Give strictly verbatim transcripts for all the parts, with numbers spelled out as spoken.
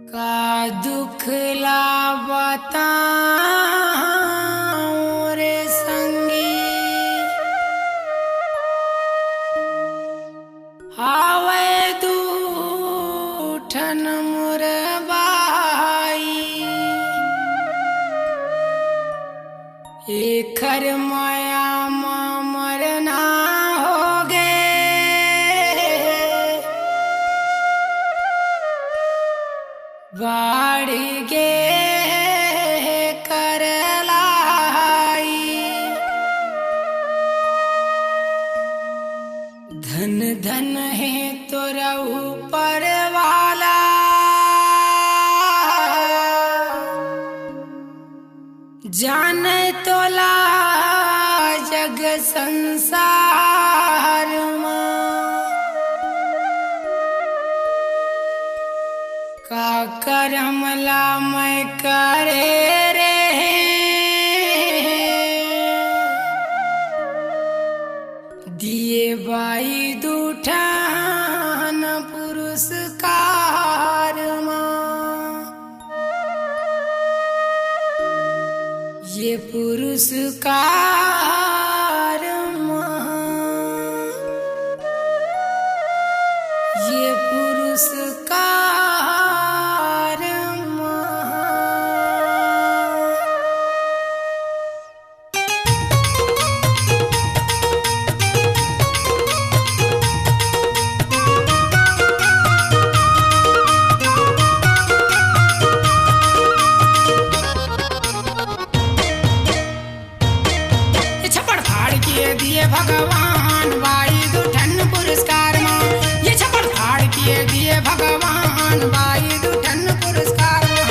का दुख ला बताऊं रे संगी, हावय दू ठन मोर बाई। एखर मया म मरना होगे, बाढ़ गे करलाई। धन धन हे तोर ऊपर वाला, जाने तोला जग संसार मा। का करम ला मैं करे रेहे, दिए बाई दू ठन पुरस्कार मा। ये पुरस्कार मा, ये पुरस्कार मा। ये छप्पड़ फाड़ के दिए भगवान बाई दू ठन पुरस्कार मा। ये छप्पड़ फाड़ के दिए भगवान बाई दू ठन पुरस्कार मा।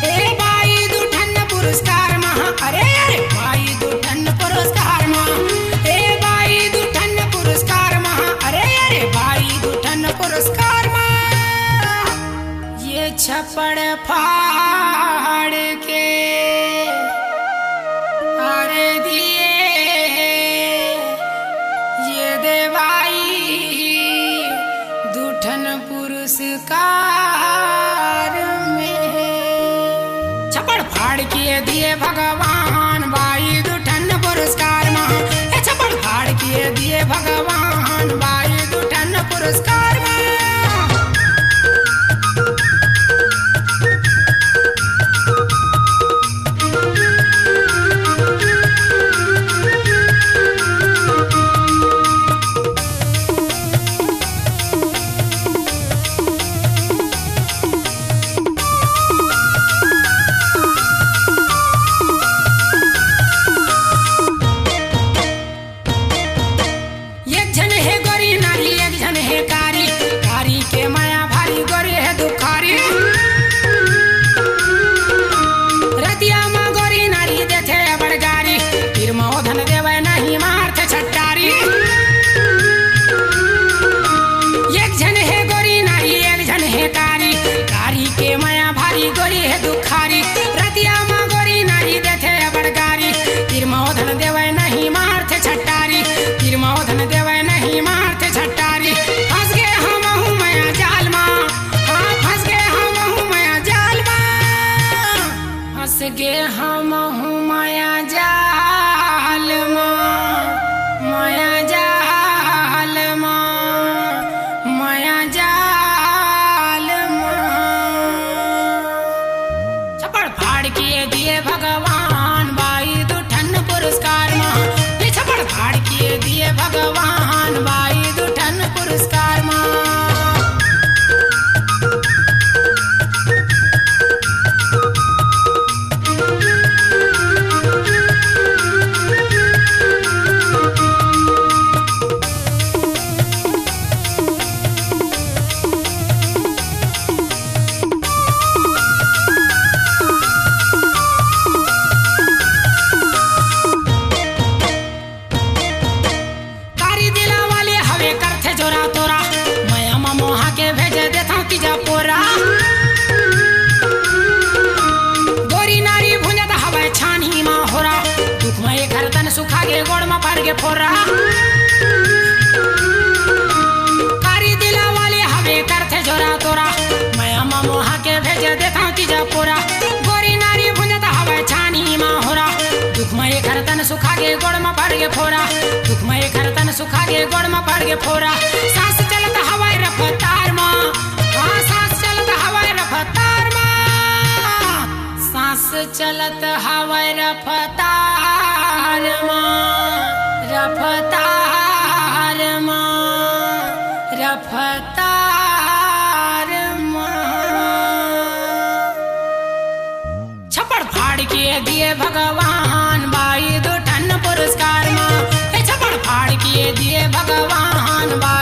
ए बाई दू ठन पुरस्कार मा, अरे अरे बाई दू ठन पुरस्कार मा। ए बाई दू ठन पुरस्कार मा, अरे अरे बाई दू ठन पुरस्कार मा। ये छप्पड़ फाड़ के अरे दिए, ये दे बाई दू ठन पुरस्कार में। छप्पड़ फाड़ के दिए भगवान बाई दू ठन पुरस्कार मा। ए छप्पड़ फाड़ के दिए भगवान बाई दू ठन पुरस्कार मा। एक झन हे गोरी नारी, एक झन हे कारी, कारी के मया भारी, गोरी हे दुखारी। रतिया मा गोरी नारी देथे बड़ गारी, पीर मा ओ धन देवय नहीं मारथे छट्टारी। एक झन हे गोरी नारी, एक झन हे कारी, कारी के मया भारी, गोरी हे दुखारी। रतिया मा गोरी नारी देथे बड़ गारी, पीर मा ओ धन देवय नहीं मारथे छट्टारी, पीर मा ओ धन देवय नहीं मारथे छट्टारी। फंस गे हमहू मया जाल मा, हाँ, फंस गे हमहू मया जाल मा। फंस गे हमहू मया जाल मा, मया जाल मा, मया जाल मा। छप्पड़ फाड़ के दिए भगवान बाई दू ठन पुरस्कार मा। ये छप्पड़ फाड़ के दिए भगवान बाई दू ठन पुरस्कार मा। कारी दिला वाले फोरा। कारी दिला वाले हवे करथे झोरा तोरा। मैं अम्मा मोहा के भेज देथंव तीजा पोरा। गोरी नारी भुंजत हवय छानी मा होरा। दुख म एखर तन सुखा गे गोड़ म पड़ गे फोरा। दुख म एखर तन सुखा गे गोड़ म पड़ गे फोरा। सांस चलत हवय रफ्तार मा। हाँ, सांस चलत हवय रफ्तार मा। सांस चलत हवय रफ्तार मा, रफ्तार मा, रफ्तार मा। छपड़ फाड़ के दिए भगवान बाई दू ठन पुरस्कार मा। हे छपड़ फाड़ के दिए भगवान बाई